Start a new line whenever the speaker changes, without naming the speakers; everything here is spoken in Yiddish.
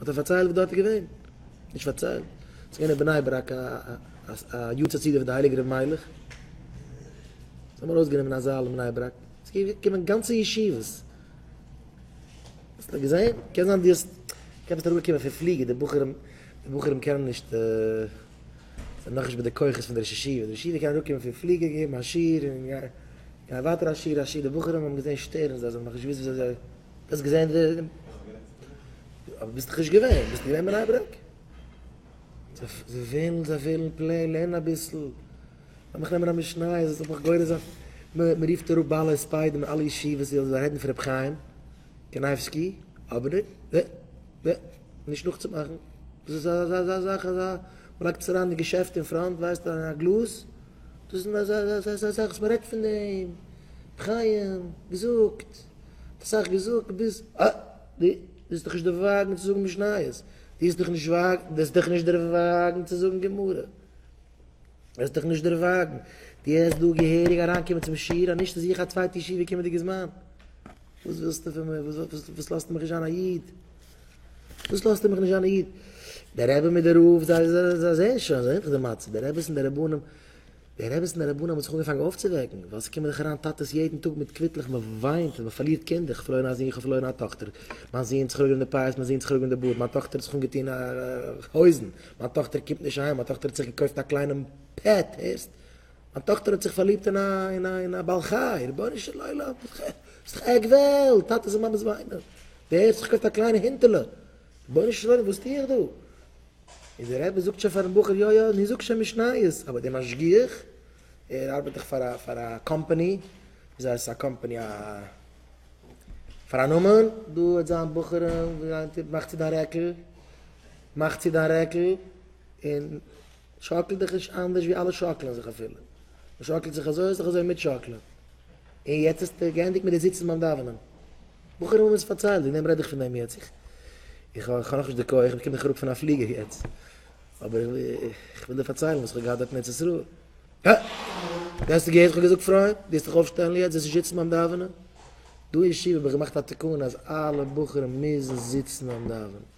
האט ער פארציילט וואס דארט איז געווען? נישט פארציילט. ס'איז געווען אין בני ברק א א יארצייט סעודה פון די הייליגע רבי מיילעך. זיי האבן ארויסגענומען א זאל אין בני ברק. ס'איז געקומען גאנצע ישיבות. האסט געזען? קען זיין דו האסט, קען ביסט אראפגעקומען פון פליגער, די בחורים, די בחורים קענען נישט, זענען נאכנישט מיט די כוחות פון די ראש ישיבה, די ראש ישיבה קען אראפקומען פון פליגער געבן א שיעור און גיין ווייטער א שיעור א שיעור, די בחורים האבן געזען שטערנס זיי האבן נאכנישט געוואוסט ווי אזוי, דו האסט געזען די, אבער ביסט דאך נישט געווען, ביסט געווען בני ברק? זיי ווילן, זיי ווילן plain לערנען אביסל. לאמיך נעמען א משניות, זאל מיך גורס זיין, מען רופט אראפ בעלי הספדים אין אלע ישיבות זיי זאלן רעדן פון רבי חיים קנייבסקי, אבער נע נע נישט נאכצומאכן, דאס איז אזא אזא זאך אזא, מען לייגט עס אריין אין געשעפט אין front ווייסט אין א גלאז, דאס איז אזא אזא אזא זאך וואס מען רעדט פון דעם, רבי חיים געזאגט, האט אסאך געזאגט ביז אה, דו וועסט דיך נישט דערוואגן צו זאגן משניות, דו וועסט דיך נישט וואגן, דו וועסט דיך נישט דערוואגן צו זאגן גמרא. וועסט דיך נישט דערוואגן, דו העסט דא געהעריג אריינקומען צום שיעור, אז נישט זוך א צווייטע ישיבה קומענדיגע זמן. וואס ווילסטו פון מיר? וואס לאזטו מיך נישט זיין א איד? וואס לאזטו מיך נישט זיין א איד? דער רבי מיט דער רב, זיי זעען שוין, זיי זעען דאך די מצב, די רביס און די רבנים, די רביס און די רבנים האבן זיך אנגעפאנגען אויפצואוועקן, ווייל ס'קומען דאך אריין טאטעס יעדן טאג מיט קוויטלעך, מען וויינט, מען פארלירט קינדער, איך האב פארלוירן א זון, איך האב פארלוירן א טאכטער, מיין זון האט זיך אראפגענומען די פאות, מיין זון האט זיך אראפגענומען די בארד, מיין טאכטער האט זיך אנגעטון הויזן, מיין טאכטער קומט נישט אהיים, מיין טאכטער האט זיך געקויפט א קליינעם pet, הערסט? מיין טאכטער האט זיך פארליבט אין א אין א אין א בעל חי, רבונו של עולם, ס'איז דאך עק וועלט, טאטעס און מאמעס וויינען, דער האט זיך געקויפט א קליינע הינטעלע, רבונו של עולם וואס טו איך דא? און דער רבי זאגט שוין פארן בחור, יא יא, נו זאג שוין משניות, אבער דער משגיח, ער ארבעט דאך פאר א פאר א קאמפאני, וויאזוי הייסט עס א קאמפאני א פאר א נאמען, דא וועט זיין בחורים, מאך צו דיין רעקל. מאך צו דיין רעקל און שאקל דיך נישט אנדערש ווי אלע שאקלען זיך אפילו מען שאקלט זיך אזוי זיך אזוי מיטשאקלען און יעצט האסטו געענדיגט מיט די זיצן ביים דאווענען. בחורים האבן עס פארציילט וועגן דעם רעד איך פון דעם יעצט איך איך האב נאכנישט די כח איך קום דאך אראפ פון א פליגער יעצט אבער איך וויל דיר פארציילן וואס איך האב געהאט דארט אין ארץ ישראל. הא! דו האסט געהערט איך האב געזאגט פרוים? דו וועסט דיך אויפשטעלן יעצט וועסט נישט זיצן ביים דאווענען? דא אין ישיבה האב איך געמאכט א תקנה אז אלע בחורים מוזן זיצן ביים דאווענען.